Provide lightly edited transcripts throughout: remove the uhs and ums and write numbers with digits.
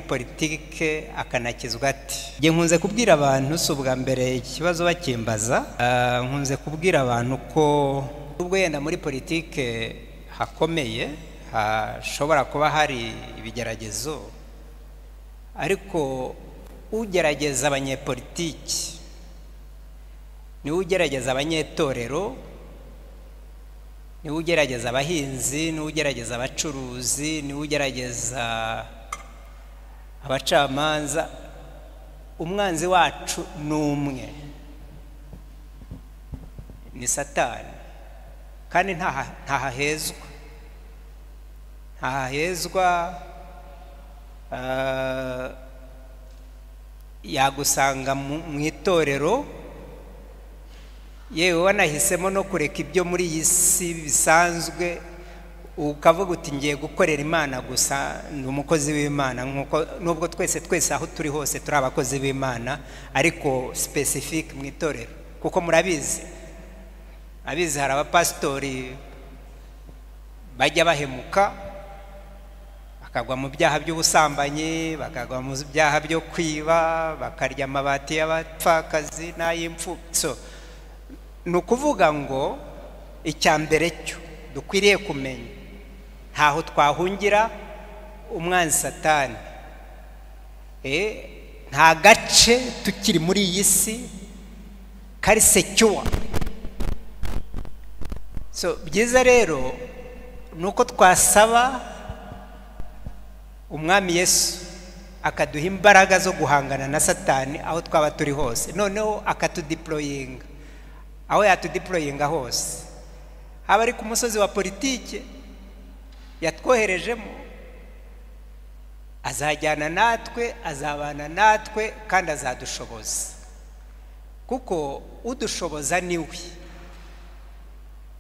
Politike akanakizwa ati njye nkunze kubwira abantu, si ubwa mbere iki kibazo bakimbaza, nkunze kubwira abantu ko ubwo yenda muri politike hakomeye, hashobora kuba hari ibigeragezo, ariko ugerageza abanyepolitiki niwe ugerageza abanyetorero, niwe ugerageza abahinzi, niwe ugerageza abacuruzi, niwe ugerageza abacamanza. Umwanzi wacu ni umwe, ni Satani, kandi ntahahezwa, ntahahezwa. Yagusanga mu itorero, yewe wanahisemo no kureka ibyo muri iyi si bisanzwe, ukavuga uti ngiye gukorera Imana gusa, ni umukozi w'Imana. Nkuko nubwo twese twese aho turi hose turi abakozi b'Imana, ariko specific mu itorero, kuko murabizi abizi hari abapasitori bajya bahemuka bakagwa mu byaha by'ubusambanyi, bakagwa mu byaha byo kwiba, bakarya amabati y'abapfakazi n'ay'imfubyi. So ni ukuvuga ngo icya mbere cyo dukwiriye kumenya, ntaho twahungira umwanzi Satani, nta gace tukiri muri iyi si kari secure. So byiza rero ni uko twasaba Umwami Yesu akaduha imbaraga zo guhangana na Satani aho twaba turi hose, noneho akatudeployinga aho yatudeployinga hose, haba ari ku musozi wa politike yatwoherejemo, azajyana natwe, azabana natwe, kandi azadushoboza, kuko udushoboza ni we,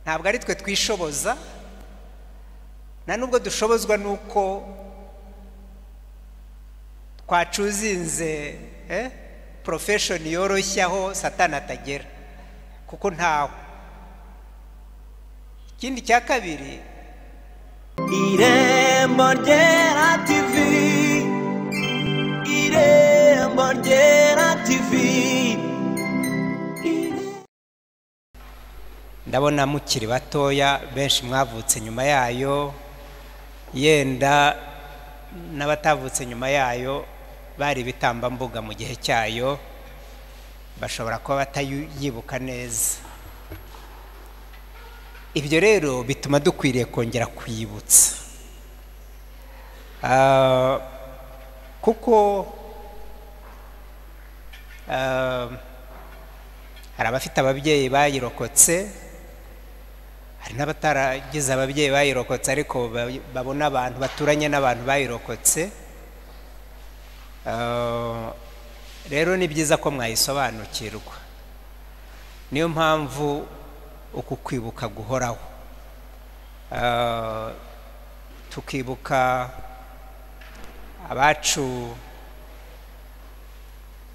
ntabwo ari twe twishoboza. Nta nubwo dushobozwa nuko twacuzinze profession yoroshye aho Satani atagera, kuko ntawe. Ikindi cya kabiri, Irembo Ryera TV, Irembo Ryera TV. Ndabona mukiri batoya, benshi mwavutse nyuma yayo, yenda n'abatavutse nyuma yayo bari ibitambambuga mu gihe cyayo, bashobora kuba batayibuka neza. Ibyo rero bituma dukwiriye kongera kwibutsa, kuko hari abafite ababyeyi bayirokotse, hari n'abataragize ababyeyi bayirokotse, ariko babona abantu baturanye n'abantu bayirokotse. Rero ni byiza ko mwayisobanukirwa. Niyo mpamvu uku kwibuka guhoraho, tukibuka abacu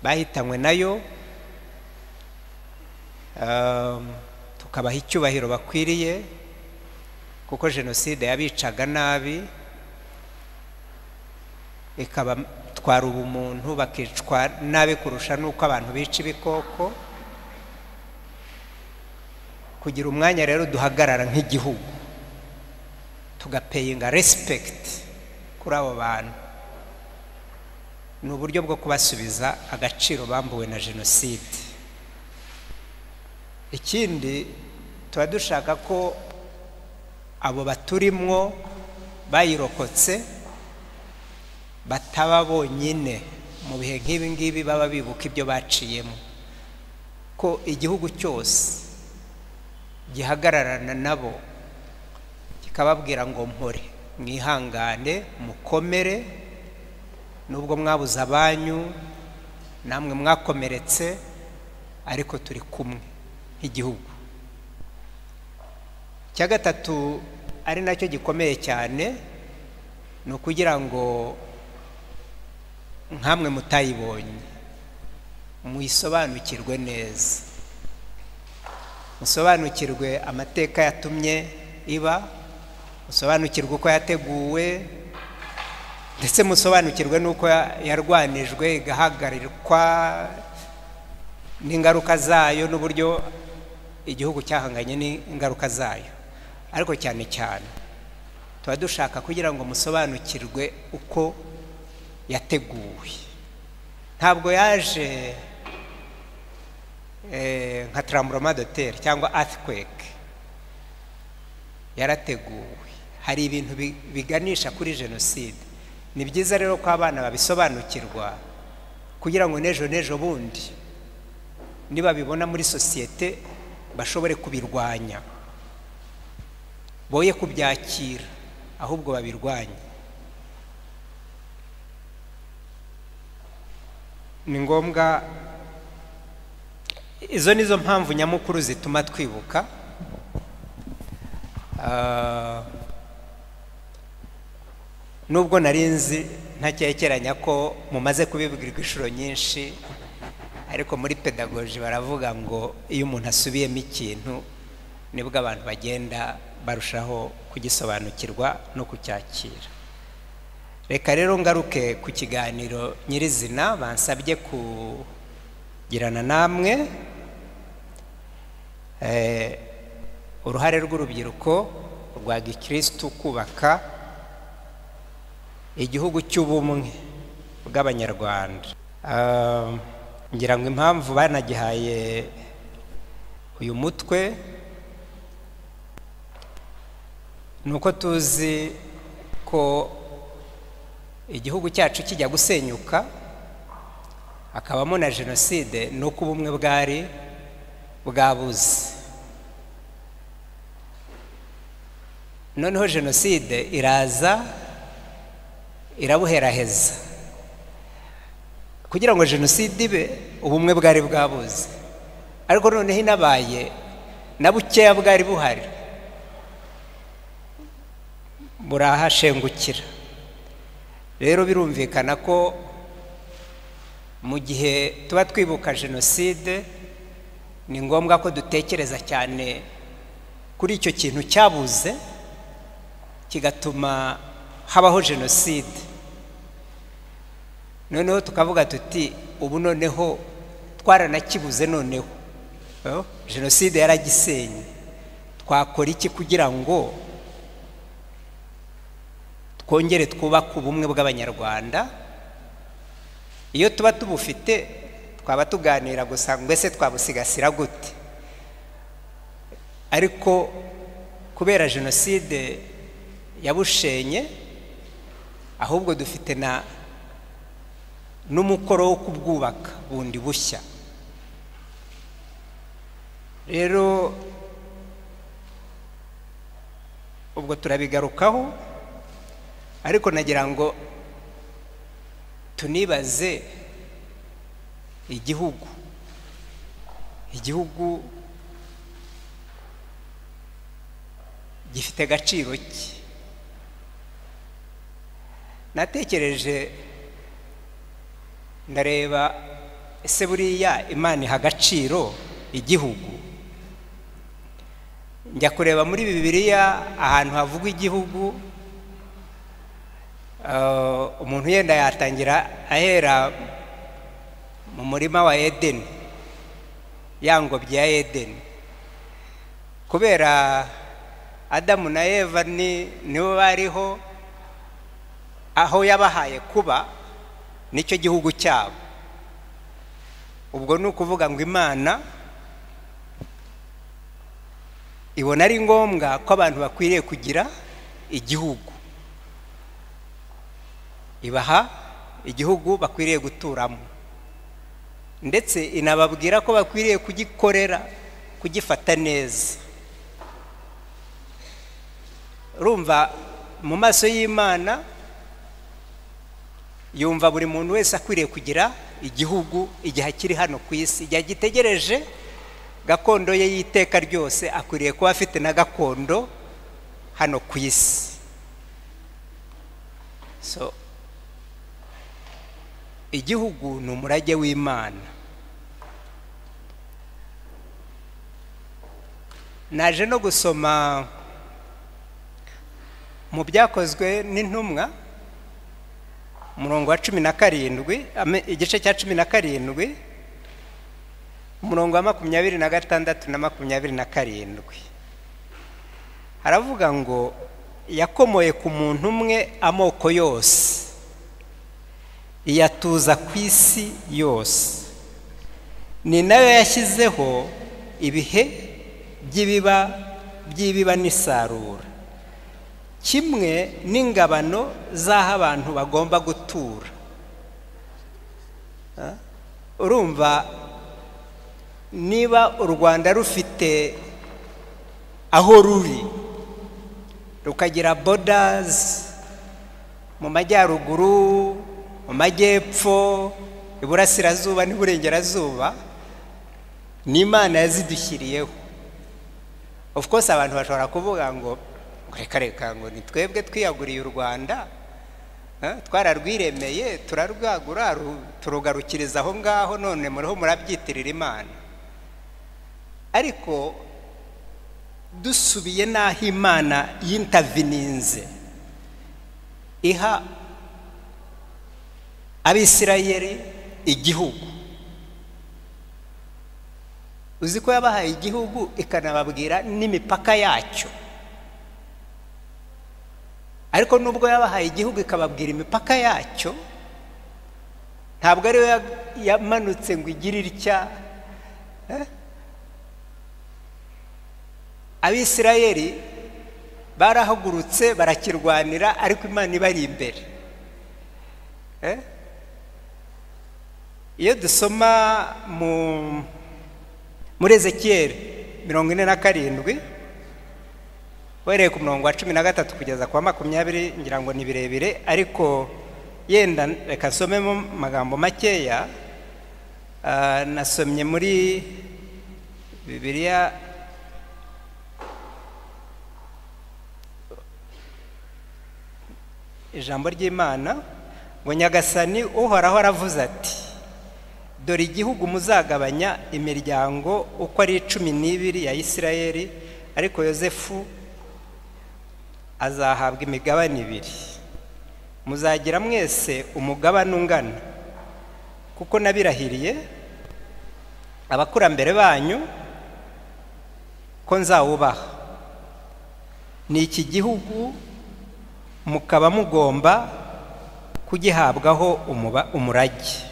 bahitanywe nayo, tukabaha icyubahiro bakwiriye, kuko jenoside yabicaga nabi, ikabatwara ubumuntu, bakicwa nabi kurusha n'uko abantu bica ibikoko. Kugira umwanya rero duhagarara nk'igihugu, tugapeyinga respect kuri abo bantu, ni uburyo bwo kubasubiza agaciro bambuwe na jenoside. Ikindi tuba dushaka ko abo baturimwo bayirokotse bataba bonyine mu bihe nk'ibi ngibi, baba bibuka ibyo baciyemo, ko igihugu cyose gihagararana nabo, kikababwira ngo mpore, mwihangane, mukomere, nubwo mwabuze abanyu, namwe mwakomeretse, ariko turi kumwe nk'igihugu. Icya gatatu ari nacyo gikomeye cyane, ni ukugira ngo nkamwe mutayibonye muyisobanukirwe neza, musobanukirwe amateka yatumye iba, musobanukirwe uko yateguwe. Ndetse musobanukirwe n'uko yarwanijwe igahagarikwa n'ingaruka zayo n'uburyo igihugu cyahanganye n'ingaruka zayo. Ariko cyane cyane tuba dushaka kugira ngo musobanukirwe uko yateguwe. Ntabwo yaje nka tremblement de terre cyangwa earthquake, yarateguwe. Hari ibintu biganisha kuri jenoside. Ni byiza rero ko abana babisobanukirwa kugira ngo n'ejo n'ejo bundi nibabibona muri sosiyete bashobore kubirwanya, boye kubyakira ahubwo babirwanye. Ni ngombwa. Izo nizo mpamvu nyamukuru zituma twibuka. Nubwo narinzi ntakekeranya ko mumaze kubibwirwa inshuro nyinshi, ariko muri pedagogy baravuga ngo iyo umuntu asubiyemo ikintu nibwo abantu bagenda barushaho kugisobanukirwa no kucyakira. Reka rero ngaruke ku kiganiro nyirizina bansabye kugirana namwe, uruhare rw'urubyiruko rwa gikristu kubaka igihugu cy'ubumwe bw'Abanyarwanda. Ngira ngo impamvu banagihaye uyu mutwe nuko tuzi ko igihugu cyacu kijya gusenyuka akabamo na jenoside, nuko ubumwe bwari bwabuze. Noneho jenoside iraza irabuheraheza. Kugira ngo jenoside ibe, ubumwe bwari bwabuze, ariko noneho inabaye na bukeya bwari buhari burahashengukira. Rero birumvikana ko mu gihe tuba twibuka jenoside ni ngombwa ko dutekereza cyane kuri icyo kintu cyabuze kigatuma habaho jenoside. Noneho tukavuga tuti ubu noneho twaranakibuze, noneho jenoside yaragisenye, twakora iki kugira ngo twongere twubake ubumwe bw'Abanyarwanda? Iyo tuba tubufite twaba tuganira gusa ngo ese twabusigasira gute? Ariko kubera jenoside yabushenye, ahubwo dufite na n'umukoro wo kubwubaka bundi bushya. Rero ubwo turabigarukaho, ariko nagira ngo tunibaze igihugu. Igihugu gifite agaciro ki? Natekereje ndareba, ese buriya Imana iha agaciro igihugu? Njya kureba muri Bibiliya ahantu havugwa igihugu, umuntu yenda yatangira ahera mu murima wa Edeni, ya ngobyi ya Edeni. Kubera Adamu na Eva nibo bariho, aho yabahaye kuba nicyo gihugu cyabo. Ubwo ni ukuvuga ngo Imana ibona ari ngombwa ko abantu bakwiriye kugira igihugu, ibaha igihugu bakwiriye guturamo, ndetse inababwira ko bakwiriye kugikorera, kugifata neza. Urumva mu maso y'Imana yumva buri muntu wese akwiriye kugira igihugu igihe akiri hano ku isi, igihe agitegereje gakondo ye y'iteka ryose, akwiriye kuba afite na gakondo hano ku isi. So igihugu ni umurage w'Imana. Naje no gusoma mu byakozwe n'intumwa Umurongo wa 17, igice cya 17, umurongo wa 26 na 27, haravuga ngo yakomoye ku muntu umwe amoko yose, iyatuza ku isi yose, ni nayo yashyizeho ibihe by'ibiba n'isarura, kimwe n'ingabano z'aho abantu bagomba gutura. Urumva niba u Rwanda rufite aho ruri, rukagira borders mu majyaruguru, mu majyepfo, iburasirazuba n'iburengerazuba, ni Imana yazidushyiriyeho. Of course abantu bashobora kuvuga ngo reka reka ngo ni twebwe twiyaguriye u Rwanda, twararwiremeye, turarwagura, turugarukiriza aho ngaho, none muriho murabyitirira Imana. Ariko dusubiye n'aho Imana yintavininze iha Abisirayeli igihugu, uzi ko yabahaye igihugu ikanababwira n'imipaka yacyo. Ariko nubwo yabahaye igihugu ikababwira imipaka yacyo, ntabwo ariyo yamanutse ngo igire itya. Abisirayeli barahagurutse barakirwanira, ariko Imana ibari imbere. Iyo dusoma muri Ezekiel 47, uhereye ku murongo wa 13 kugeza ku wa 20, ngira ngo ni birebire, ariko yenda reka nsomemo amagambo makeya. Nasomye muri Bibiliya ijambo ry'Imana ngo Nyagasani Uhoraho aravuze ati, dore igihugu muzagabanya imiryango uko ari 12 ya Isirayeli, ariko Yosefu azahabwa imigabane 2. Muzagira mwese umugabane ungana, kuko nabirahiriye abakurambere banyu ko nzawubaha. Ni iki gihugu mukaba mugomba kugihabwaho umurage.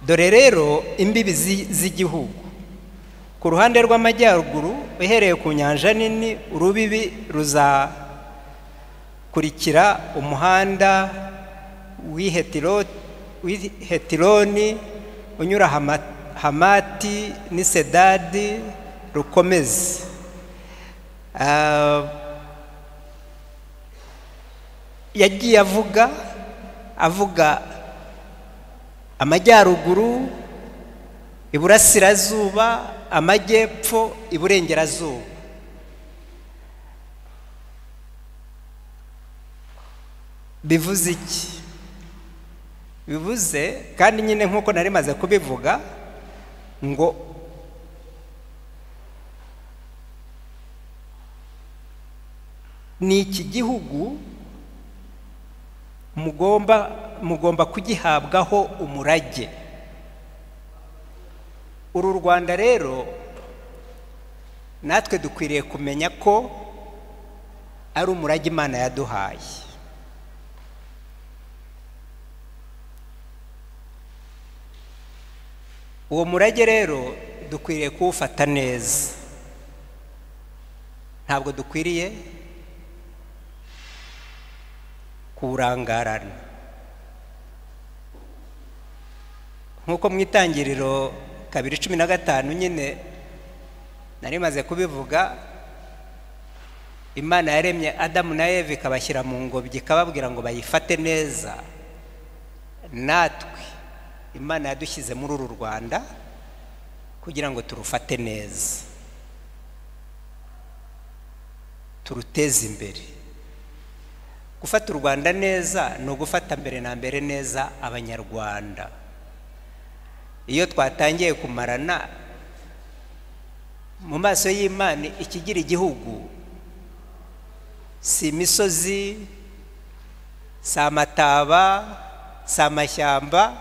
Dore rero imbibi z'igihugu. Ku ruhande rw'amajyaruguru uhereye ku nyanja nini, urubibi ruzakurikira umuhanda w'ihetironi unyura Hamati n'iSedadi rukomeze. Yagiye avuga amajyaruguru, iburasirazuba, amajyepfo, iburengerazuba. Bivuze iki? Bivuze kandi nyine nkuko nari maze kubivuga ngo ni iki gihugu mugomba kugihabwaho umurage. Uru Rwanda rero natwe dukwiriye kumenya ko ari umurage Imana yaduhaye. Uwo murage rero dukwiriye kuwufata neza, ntabwo dukwiriye kuwurangarana. Nkuko mu itangiriro 2:15 nyine nari maze kubivuga, Imana yaremye Adamu na Eva ikabashyira mu ngobyi ikababwira ngo bayifate neza. Natwe Imana yadushyize muri uru Rwanda kugira ngo turufate neza, turuteze imbere. Gufata u Rwanda neza ni ugufata mbere na mbere neza Abanyarwanda. Iyo twatangiye kumarana mu maso y'Imana, ikigira igihugu si imisozi, Si amataba, si amashyamba,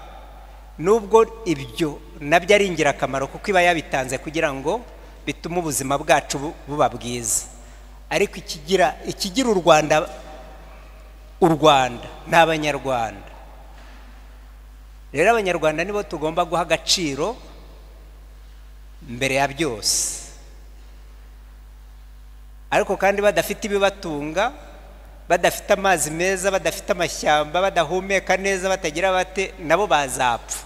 nubwo ibyo nabyo ari ingirakamaro kuko iba yabitanze kugira ngo bitume ubuzima bwacu buba bwiza. Ariko ikigira u Rwanda u Rwanda ni Abanyarwanda. Rero Abanyarwanda nibo tugomba guha agaciro mbere ya byose. Ariko kandi badafite ibibatunga, badafite amazi meza, badafite amashyamba, badahumeka neza, batagira bate, nabo bazapfa.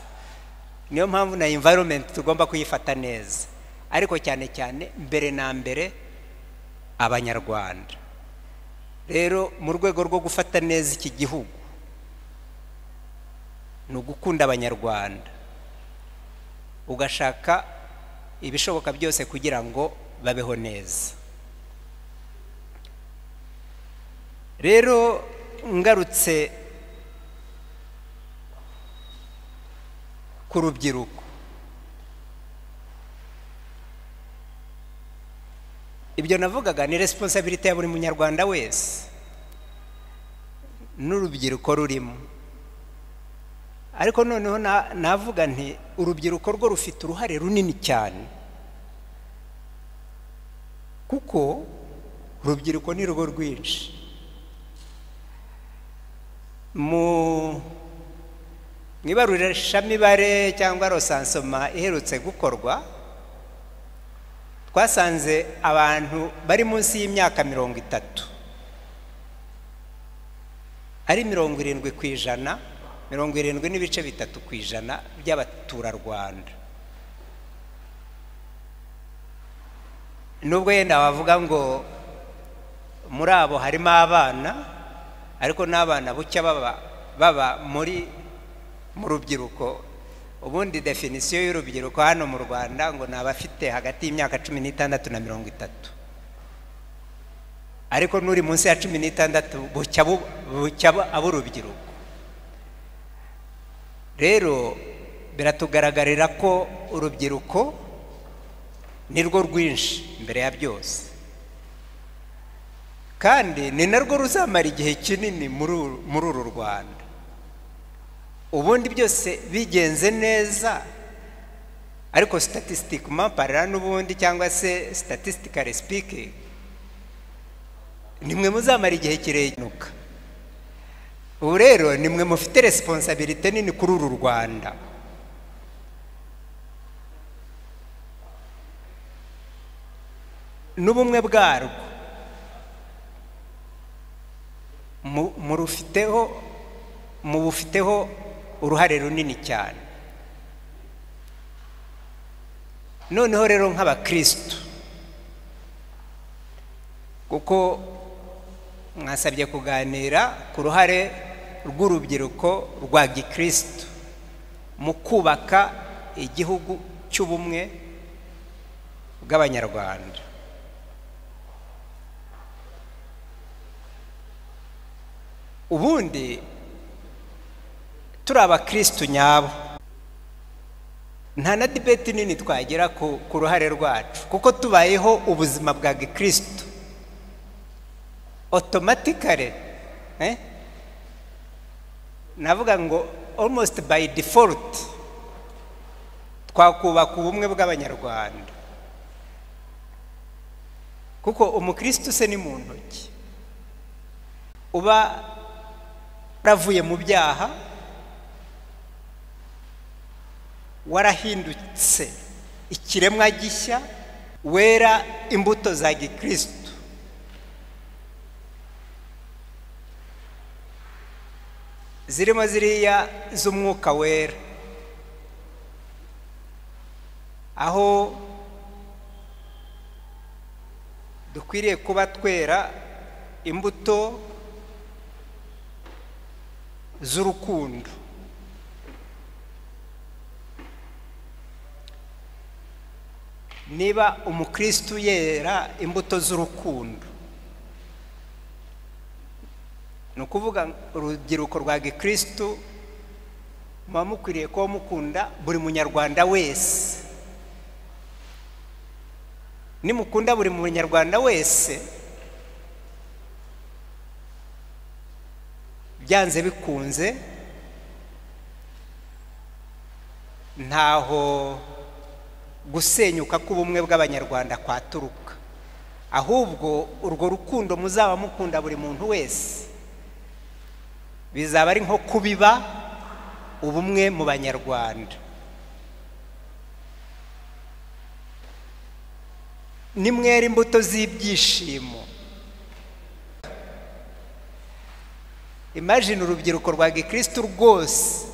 Niyo mpamvu na environment tugomba kuyifata neza. Ariko cyane cyane mbere na mbere Abanyarwanda. Rero mu rwego rwo gufata neza iki gihugu ni ugukunda Abanyarwanda, ugashaka ibishoboka byose kugira ngo babeho neza. Rero ngarutse ku rubyiruko, ibyo navugaga ni responsabilité ya buri munyarwanda wese n'urubyiruko rurimo. Ariko noneho navuga nti urubyiruko rwo rufite uruhare runini cyane, kuko urubyiruko ni rwo rwinshi. Mu ibarurishamibare cyangwa rosansoma iherutse gukorwa, twasanze abantu bari munsi y'imyaka 30 ari 70%, 70.3% by'abaturarwanda. Nubwo yenda bavuga ngo muri abo harimo abana, ariko n'abana bucya baba muri mu rubyiruko. Ubundi definisiyo y'urubyiruko hano mu Rwanda ngo ni abafite hagati y'imyaka 16 na 30. Ariko n'uri munsi ya 16 bucya ab'urubyiruko. Rero biratugaragarira ko urubyiruko ni rwo rwinshi mbere ya byose, kandi ni narwo ruzamara igihe kinini muri uru Rwanda. Ubundi byose bigenze neza, ariko statistiquement parlant n'ubundi cyangwa se statistically speaking, nimwe muzamara igihe kirekire. Ubu rero nimwe mufite responsabilité nini kuri uru Rwanda. N'ubumwe bwarwo mubufiteho uruhare runini cyane. Noneho rero nk'abakristo, kuko mwasabye kuganira ku ruhare rw'urubyiruko rwa gikristo mu kubaka igihugu cy'ubumwe bw'Abanyarwanda. Ubundi turi abakristo nyabo, nta na debate nini twagera ku ruhare rwacu, kuko tubayeho ubuzima bwa gikristo automatically, navuga ngo almost by default twakubaka ubumwe bw'Abanyarwanda. Kuko umukristo se ni mu ntoki uba waravuye mu byaha, warahindutse ikiremwa gishya, wera imbuto za gikristo. Zirimo ziriya z'umwuka wera, aho dukwiriye kuba twera imbuto z'urukundo. Niba umukristo yera imbuto z'urukundo, ni ukuvuga urubyiruko rwa gikristo muba mukwiriye kuba mukunda buri munyarwanda wese. Nimukunda buri munyarwanda wese, Byanze bikunze ntaho gusenyuka k'ubumwe bw'Abanyarwanda kwaturuka, ahubwo urwo rukundo muzaba mukunda buri muntu wese bizaba ari nko kubiba ubumwe mu Banyarwanda. Nimwera imbuto z'ibyishimo. Imagine urubyiruko rwa gikristo rwose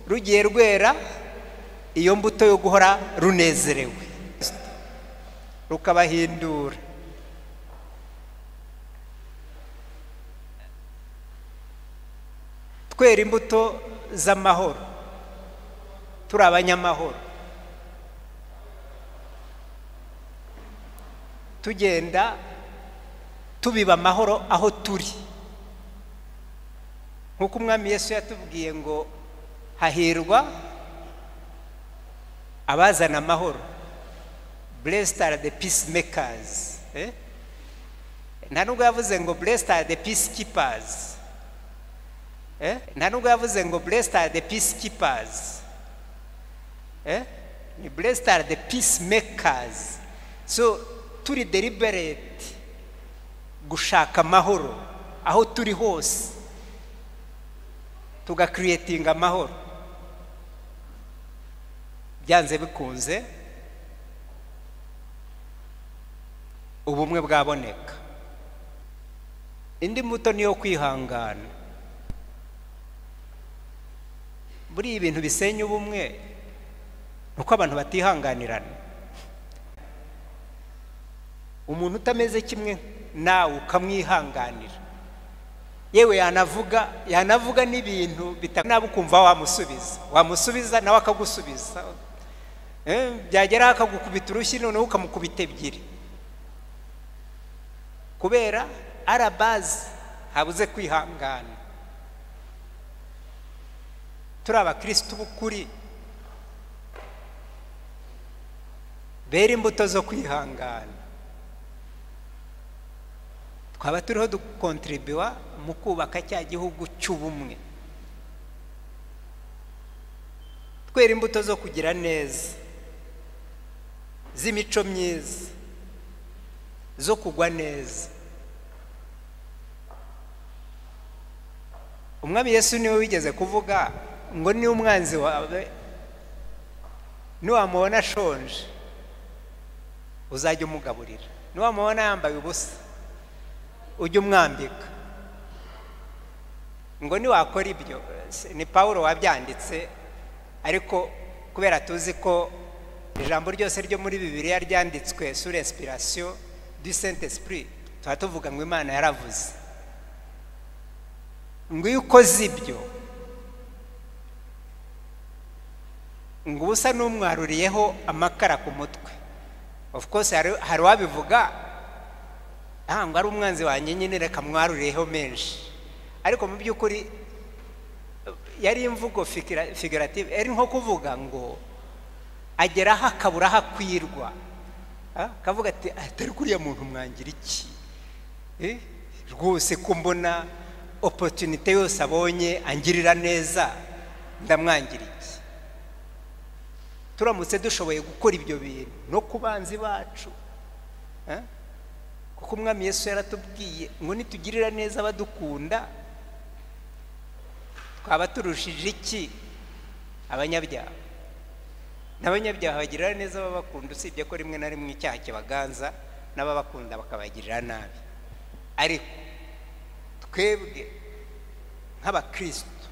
rugiye rwera iyo mbuto yo guhora runezerewe, rukabahindura. Twera imbuto z'amahoro, turi abanyamahoro, tugenda tubiba amahoro aho turi, nkuko Umwami Yesu yatubwiye ngo hahirwa abazana amahoro, blessed are the peacemakers. Nta nubwo yavuze ngo blessed are the peacekeepers. Nta nubwo yavuze ngo blessed are the peacekeepers. Ni blessed are the peacemakers. So turi deliberate gushaka amahoro aho turi hose, tugacreatinga amahoro. Byanze bikunze ubumwe bwaboneka. Indi mbuto niyo kwihangana. Buri ibintu bisenya ubumwe nuko abantu batihanganirana. Umuntu utameze kimwe nawe ukamwihanganira, yewe yanavuga n'ibintu nawe ukumva wamusubiza nawe akagusubiza, byagera akagukubita urushyi noneho ukamukubita ebyiri, kubera arabazi habuze kwihangana. Turi abakristo b'ukuri bera imbuto zo kwihangana, twaba turiho dukontribuwa mu kubaka cya gihugu cy'ubumwe. Twera imbuto zo kugira neza, z'imico myiza, zo kugwa neza. Umwami Yesu niwe wigeze kuvuga ngo ni umwanzi wawe niwamubona ashonje uzajya umugaburira, niwamubona yambaye ubusa ujye umwambika. Ngo niwakora ibyo, ni Paulo wabyanditse, ariko kubera tuzi ko ijambo ryose ryo muri Bibiliya ryanditswe sur inspiration du Saint-Esprit, tuba tuvuga ngo Imana yaravuze. Ngo iyo ukoze ibyo, ngo ubusa n'umwaruriyeho amakara ku mutwe. Of course hari wabivuga ngo ari umwanzi wanjye nyine reka mwaruriyeho menshi, ariko mu by'ukuri yari imvugo figurative, yari nko kuvuga ngo ageraho akabura aho akwirwa, akavuga ati atari kuriya muntu mwangira iki rwose, ko mbona opportunité yose abonye angirira neza ndamwangira iki. Turamutse dushoboye gukora ibyo bintu no ku banzi bacu, kuko Umwami Yesu yaratubwiye ngo nitugirira neza abadukunda twaba turushije iki abanyabyaha. N'abanyabyaha bagirira neza ababakunda, usibye ko rimwe na rimwe icyaha kibaganza n'ababakunda bakabagirira nabi. Ariko twebwe nk'abakristo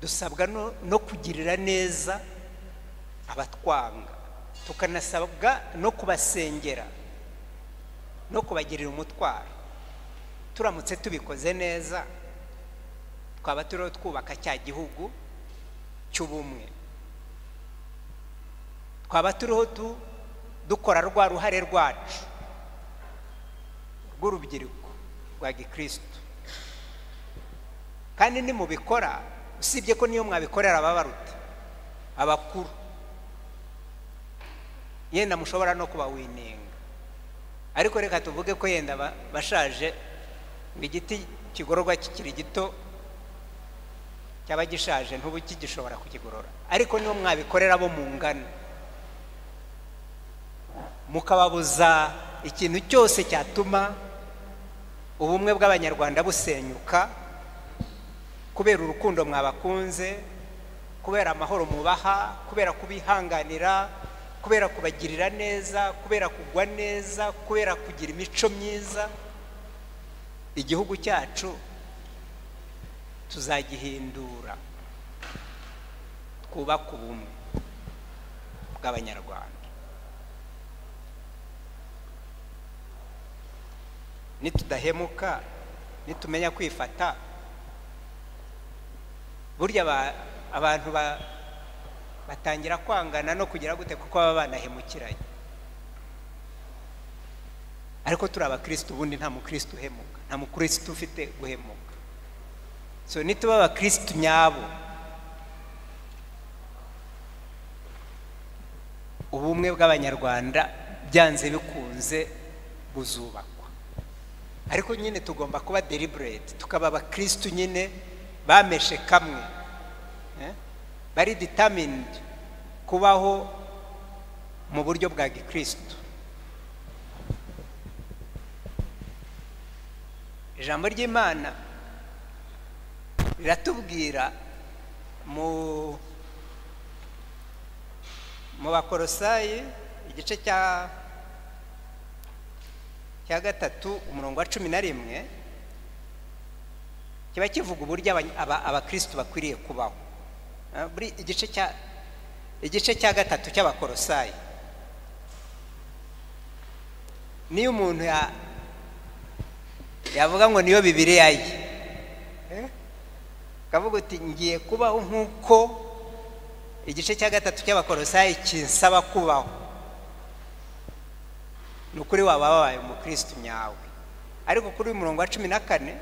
dusabwa no kugirira neza abatwanga, tukanasabwa no kubasengera no kubagirira umutwaro. Turamutse tubikoze neza twaba turiho twubaka cya gihugu cy'ubumwe, twaba turiho dukora rwa ruhare rwacu rw'urubyiruko rwa gikristo. Kandi nimubikora, usibye ko niyo mwabikorera ababaruta abakuru, yenda mushobora no kubawininga, ariko reka tuvuge ko yenda bashaje, ngo igiti kigororwa kikiri gito Cyaba gishaje ntubu kigishobora kukigorora. Ariko niyo mwabikorera bo mungana, mukababuza ikintu cyose cyatuma ubumwe bw'Abanyarwanda busenyuka, kubera urukundo mwabakunze, kubera amahoro mubaha, kubera kubihanganira, kubera kubagirira neza, kubera kugwa neza, kubera kugira imico myiza, igihugu cyacu tuzagihindura twubaka ubumwe bw'Abanyarwanda. Nitudahemuka, nitumenya kwifata, burya abantu batangira kwangana no kugira gute kuko baba banahemukiranye. Ariko turi abakristo, ubundi nta mukristo uhemuka, nta mukristo ufite guhemuka. So nituba abakristo nyabo, ubumwe bw'Abanyarwanda byanze bikunze buzubakwa. Ariko nyine tugomba kuba deliberate, tukaba abakristo nyine bameshe kamwe, bari determined kubaho mu buryo bwa gikristo. Ijambo ry'Imana riratubwira mu Bakolosayi igice cya 3 umurongo wa 11, kiba kivuga uburyo abakristo bakwiriye kubaho. Buri igice cya 3 cy'Abakolosayi, niyo umuntu yavuga ngo niyo Bibiliya ye, kavuga uti ngiye kubaho nk'uko igice cya 3 cy'Abakolosayi kinsaba kubaho, ni ukuri waba wabaye umukristo nyawe. Ariko kuri uyu murongo wa 14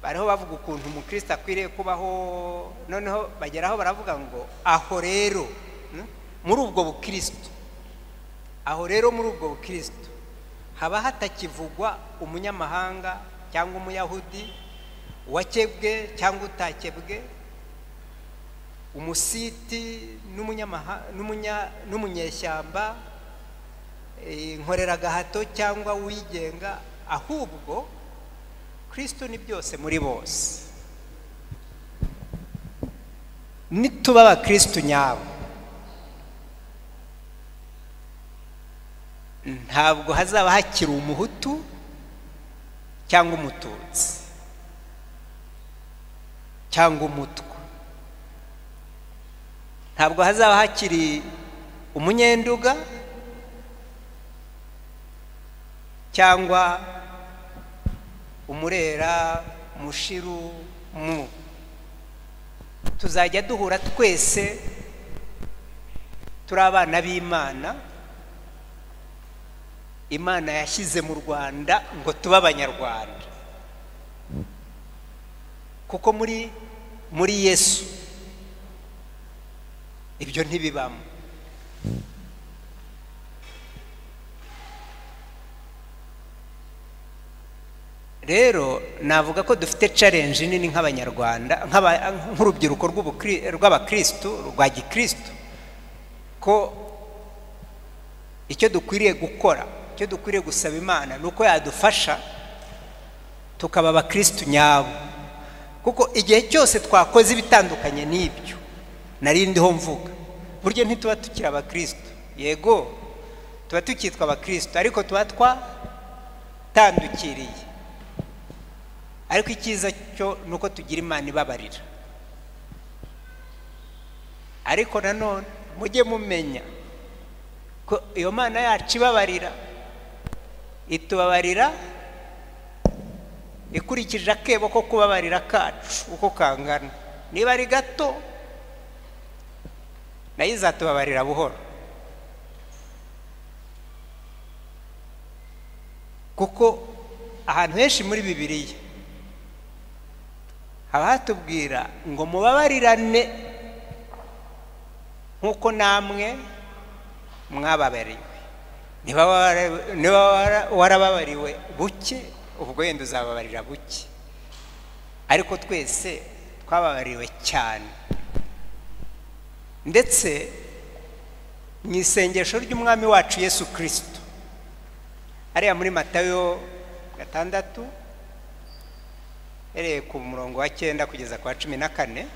bariho bavuga ukuntu umukristo akwiriye kubaho, noneho bageraho baravuga ngo aho rero muri ubwo bukristo, aho rero muri ubwo bukristo haba hatakivugwa umunyamahanga cyangwa umuyahudi, uwakebwe cyangwa utakebwe, umusiti n'umunyeshyamba, inkoreragahato cyangwa uwigenga, ahubwo Kristo ni byose muri bose. Nituba abakristo nyabo, ntabwo hazaba hakiri umuhutu cyangwa umututsi cyangwa umutwa, ntabwo hazaba hakiri umunyenduga cyangwa umurera, mushiru, mu. Tuzajya duhura twese turi abana b'Imana. Imana yashyize mu Rwanda ngo tube Abanyarwanda, kuko muri Yesu ibyo ntibibamo. Rero navuga ko dufite challenge nini nk'Abanyarwanda, nk'urubyiruko rw'abakristo rwa gikristo, ko icyo dukwiriye gukora, icyo dukwiriye gusaba Imana nuko yadufasha tukaba abakristo nyabo. Kuko igihe cyose twakoze ibitandukanye n'ibyo nari ndiho mvuga, burya ntituba tukiri abakristo. Yego tuba tukitwa abakristo, ariko tuba twatandukiriye. Ariko icyiza cyo nuko tugira Imana ibabarira. Ariko nanone mujye mumenya ko iyo Mana yacu ibabarira, itubabarira ikurikije akebo ko kubabarira kacu uko kangana. Niba ari gato nayo izatubabarira buhoro, kuko ahantu henshi muri Bibiliya haba hatubwira ngo mubabarirane nk'uko namwe mwababariwe. Niba warababariwe buke, ubwo wenda uzababarira buke. Ariko twese twababariwe cyane. Ndetse mu isengesho ry'Umwami wacu Yesu Kristo, hariya muri Matayo 6 hereye ku murongo wa 9 kugeza kwa 14,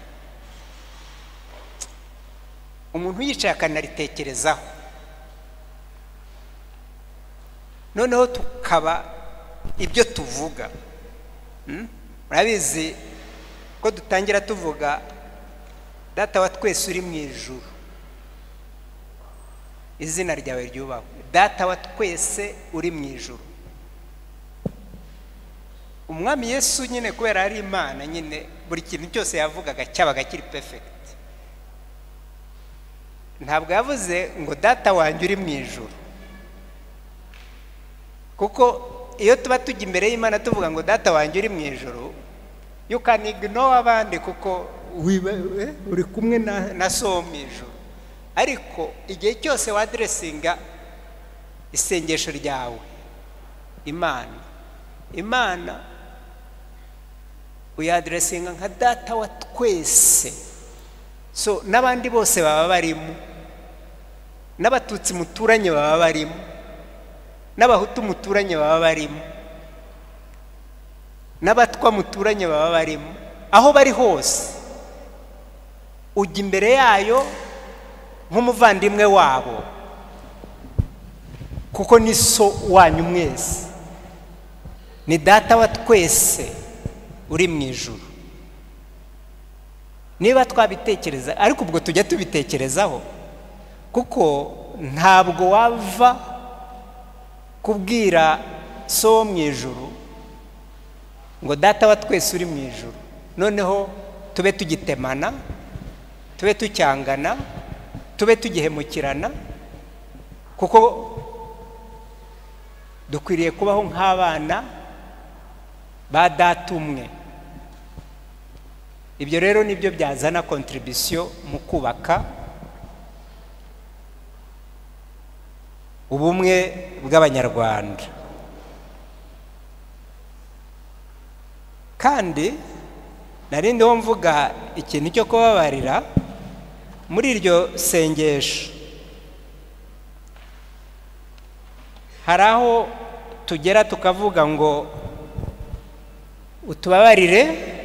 umuntu yicaye akanaritekerezaho, noneho tukaba ibyo tuvuga. Murabizi ko dutangira tuvuga Data wa twese uri mu ijuru, izina ryawe ryubahwe. Data wa twese uri mu ijuru. Umwami Yesu nyine kubera ari Imana nyine, buri kintu cyose yavugaga cyabaga kiri perfect. Ntabwo yavuze ngo Data wanjye uri mu ijuru, kuko iyo tuba tujya imbere y'Imana tuvuga ngo Data wanjye uri mu ijuru, you can ignore abandi kuko uri kumwe na so mu ijuru. Ariko igihe cyose wadressinga isengesho ryawe Imana, Imana uyadressinga nka Data wa twese. So n'abandi bose baba barimo, n'abatutsi muturanye baba barimo, n'abahutu muturanye baba barimo, n'abatwa muturanye baba barimo. Aho bari hose ujya imbere yayo nk'umuvandimwe wabo, kuko ni so wanyu mwese, ni Data wa twese uri mu ijuru. Niba twabitekereza, ariko ubwo tujya tubitekerezaho, kuko ntabwo wava kubwira so mu ijuru ngo Data wa twese uri mu ijuru, noneho tube tugitemana, tube tucyangana, tube tugihemukirana, kuko dukwiriye kubaho nk'abana ba Data umwe. Ibyo rero nibyo byazana contribution mu kubaka ubumwe bw'Abanyarwanda. Kandi narindi ho mvuga ikintu cyo kubabarira muri iryo sengesho, hari aho tugera tukavuga ngo utubabarire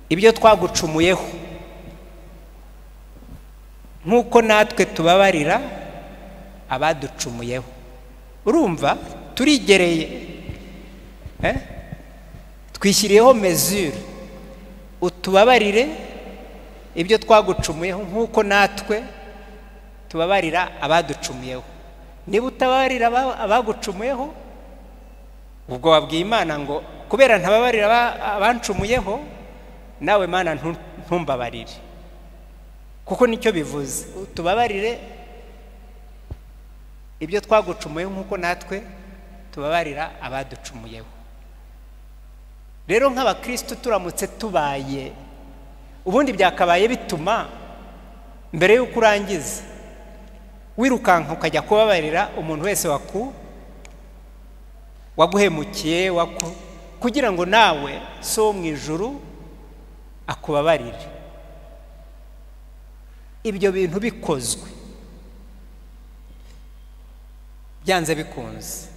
ibyo twagucumuyeho nk'uko natwe tubabarira abaducumuyeho. Urumva turigereye, twishyiriyeho mesure, utubabarire ibyo twagucumuyeho nk'uko natwe tubabarira abaducumuyeho. Niba utababarira abagucumuyeho, ubwo wabwiye Imana ngo kubera ntababarira abancumuyeho, nawe Mana ntumbabarire, kuko nicyo bivuze. Utubabarire ibyo twagucumuyeho nk'uko natwe tubabarira abaducumuyeho. Rero nk'abakristo turamutse tubaye, ubundi byakabaye bituma mbere y'uko urangiza wirukanka ukajya kubabarira umuntu wese waguhemukiye, kugira ngo nawe so mu ijuru akubabarire. Ibyo bintu bikozwe byanze bikunze,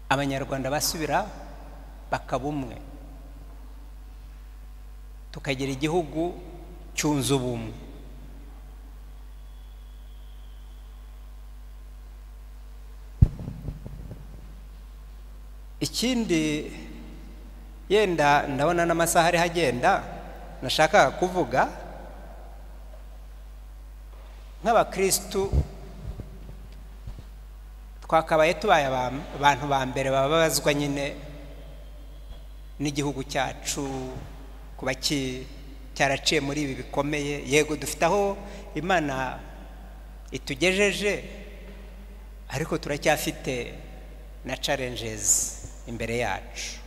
Abanyarwanda basubira bakaba umwe, tukagira igihugu cyunze ubumwe. Ikindi yenda ndabona n'amasaha ari hagenda, nashakaga kuvuga nk'abakristu twakabaye tubaye abantu ba mbere bababazwa nyine n'igihugu cyacu kuba cyaraciye muri ibi bikomeye. Yego dufite aho Imana itugejeje, ariko turacyafite na challenges imbere yacu.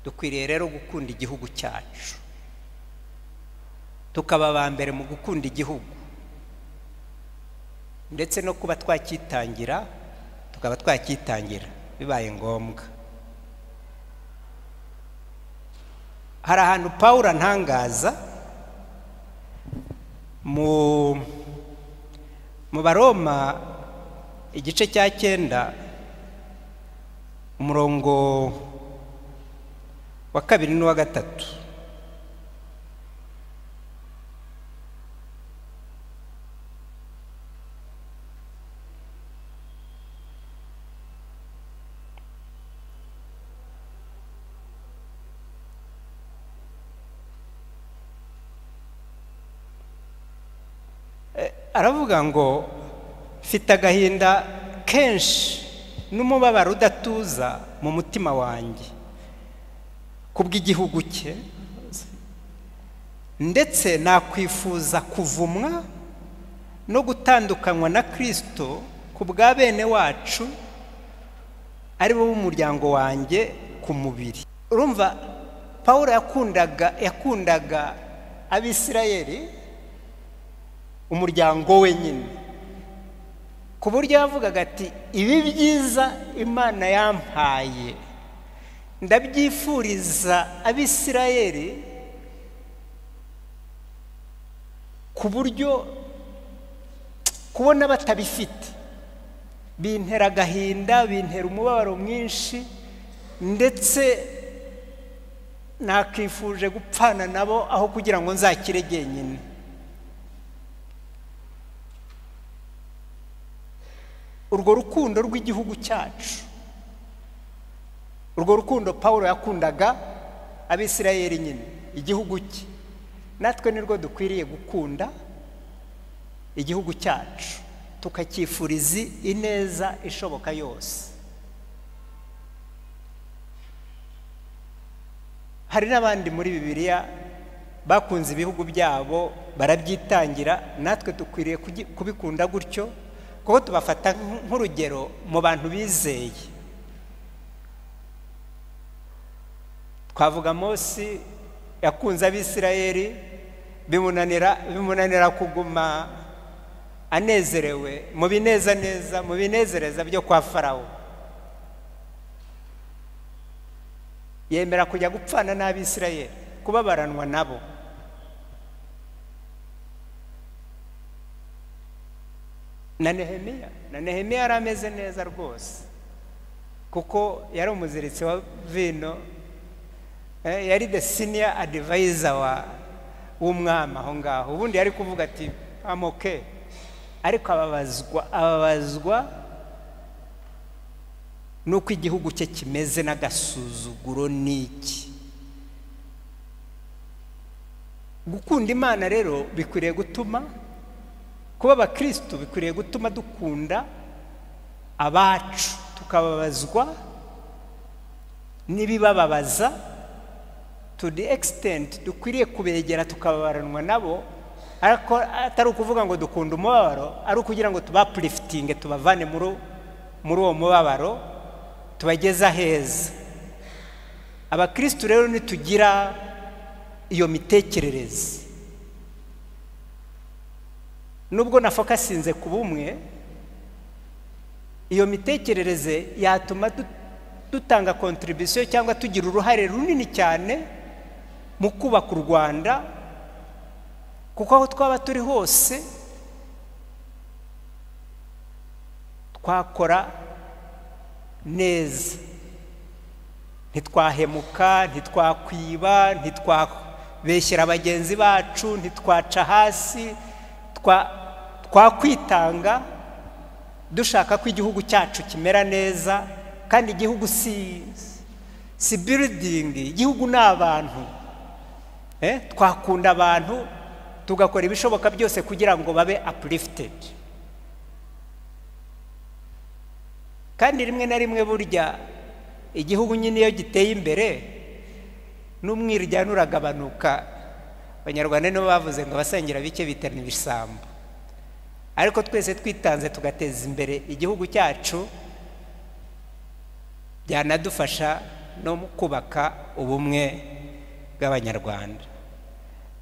Dukwiriye rero gukunda igihugu cyacu, tukaba ba mbere mu gukunda igihugu, ndetse no kuba twakitangira, tukaba twakitangira. bibaye ngombwa. Hari ahantu Pawulo antangaza mu Baroma igice cya 9 umurongo wa 2 n'uwa 3. Aravuga ngo mfite agahinda kenshi n'umubabaro udatuza mu mutima wanjye kubw'igihugu cye, ndetse nakwifuza kuvumwa no gutandukanywa na Kristo ku bwa bene wacu ari bo b'umuryango wanjye ku mubiri. Urumva Pawulo yakundaga Abisirayeli, umuryango we nyine, ku buryo yavugaga ati ibi byiza Imana yampaye ndabyifuriza Abisirayeli, ku buryo kubona batabifite bintera agahinda, bintera umubabaro mwinshi, ndetse nakifuje gupfana nabo aho kugira ngo nzakire jyenyine. Urwo rukundo rw'igihugu cyacu, urwo rukundo Pawulo yakundaga Abisirayeli nyine, igihugu cye, natwe nirwo dukwiriye gukunda igihugu cyacu, tukacyifuriza ineza ishoboka yose. Hari n'abandi muri Bibiliya bakunze ibihugu byabo barabyitangira, natwe dukwiriye kubikunda gutyo, kuko tubafata nk'urugero mu bantu bizeye. Twavuga Mose yakunze Abisirayeli, bimunanira kuguma anezerewe mu binezaneza, mu binezereza byo kwa Farawo, yemera kujya gupfana n'Abisirayeli, kubabaranwa nabo. Na Nehemiya yari ameze neza rwose, kuko yari umuziritsi wa vino, yari the senior advisor w'umwami aho ngaho. Ubundi yari kuvuga ati I'm okay, ariko ababazwa nuko igihugu cye kimeze n'agasuzuguro n'iki. Gukunda Imana rero bikwiriye gutuma kuba abakristo, bikwiriye gutuma dukunda abacu, tukababazwa n'ibibababaza to the extent dukwiriye kubegera tukababaranwa nabo, ariko atari ukuvuga ngo dukunda umubabaro, ari ukugira ngo tubapliftinge, tubavane muri uwo mubabaro, tubageze heza. Abakristo rero nitugira iyo mitekerereze, nubwo nafokasinze ku bumwe, iyo mitekerereze yatuma dutanga contribution cyangwa tugira uruhare runini cyane mu kubaka u Rwanda, kuko aho twaba turi hose twakora neza, ntitwahemuka, ntitwakwiba, ntitwabeshyera bagenzi bacu, ntitwaca hasi, twakwitanga dushaka ko igihugu cyacu kimera neza. Kandi igihugu si building, igihugu ni abantu. Twakunda abantu tugakora ibishoboka byose kugira ngo babe uplifted. Kandi rimwe na rimwe burya igihugu nyine iyo giteye imbere n'umwiryane uragabanuka. Abanyarwanda nibo bavuze ngo abasangira bike biterana ibisambo, ariko twese twitanze tugateza imbere igihugu cyacu, byanadufasha no kubaka ubumwe bw'Abanyarwanda.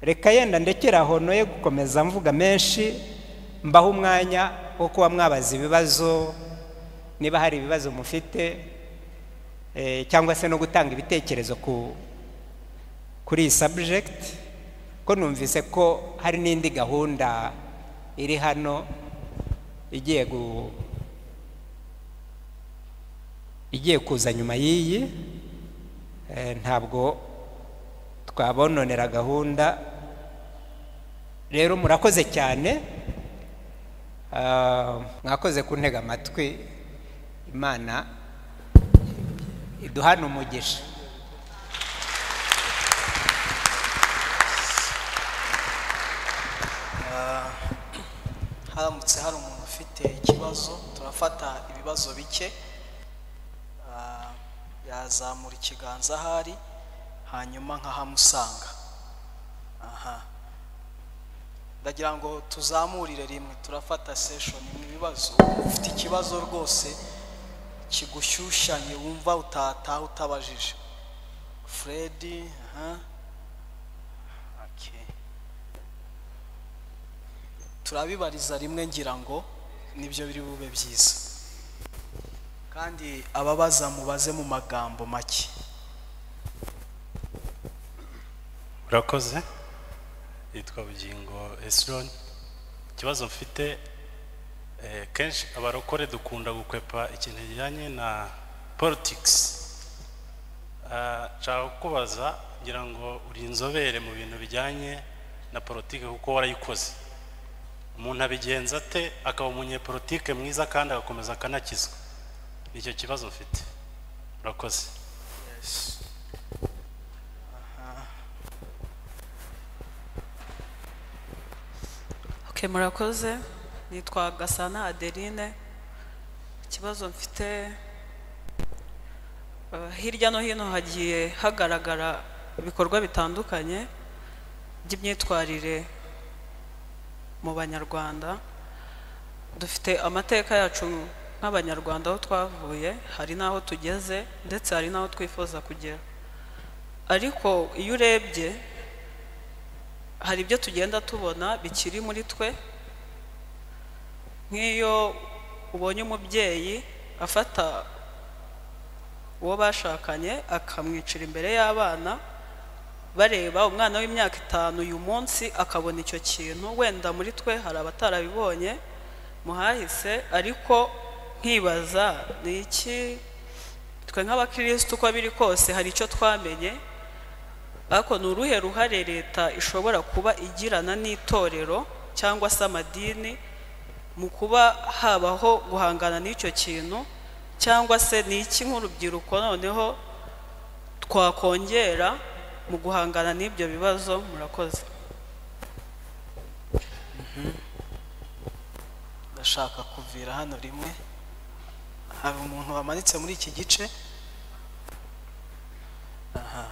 Reka yenda ndekera aho, noye gukomeza mvuga menshi, mbaho umwanya wo kuba mwabaza ibibazo niba hari ibibazo mufite. cyangwa se no gutanga ibitekerezo kuri iyi subject, ko numvise ko hari n'indi gahunda iri hano igiye kuza nyuma y'iyi. Ntabwo twabononera gahunda. Rero murakoze cyane, mwakoze kuntega amatwi. Imana iduhane umugisha. Haramutse hari umuntu ufite ikibazo, turafata ibibazo bike, yazamura ikiganza ahari hanyuma nkahamusanga. Aha ndagira ngo tuzamurire rimwe, turafata session imwe ibibazo. Ufite ikibazo rwose kigushyushyanye wumva utataha utabajije. Fred, aha, okay, turabibariza rimwe ngira ngo nibyo biri bube byiza, kandi ababaza mubaze mu magambo make. Urakoze. Yitwa Bugingo Esron. Ikibazo mfite, kenshi abarokore dukunda gukwepa ikintu kijyanye na politics. Nshaka kubaza ngira ngo uri inzobere mu bintu bijyanye na politike kuko warayikoze. Umuntu abigenza ate akaba umunyepolitike mwiza kandi agakomeza akanakizwa? Nicyo kibazo mfite. Urakoze. Yes. Okay, murakoze. Nitwa Gasana Adeline. Ikibazo mfite, hirya no hino hagiye hagaragara ibikorwa bitandukanye by'imyitwarire mu Banyarwanda. Dufite amateka yacu nk'Abanyarwanda, aho twavuye, hari n'aho tugeze, ndetse hari n'aho twifuza kugera. Ariko iyo urebye hari ibyo tugenda tubona bikiri muri twe, nk'iyo ubonye umubyeyi afata uwo bashakanye akamwicira imbere y'abana bareba, umwana w'imyaka 5 uyu munsi akabona icyo kintu. Wenda muri twe hari abatarabibonye muhahise, ariko nkibaza ni iki twe nk'abakristo uko biri kose hari icyo twamenye, ariko ni uruhe ruhare leta ishobora kuba igirana n'itorero cyangwa se amadini mu kuba habaho guhangana n'icyo kintu, cyangwa se ni iki nk'urubyiruko noneho twakongera mu guhangana n'ibyo bibazo? Murakoze. Ndashaka kuvira hano rimwe. Hari umuntu wamanitse muri iki gice. Aha.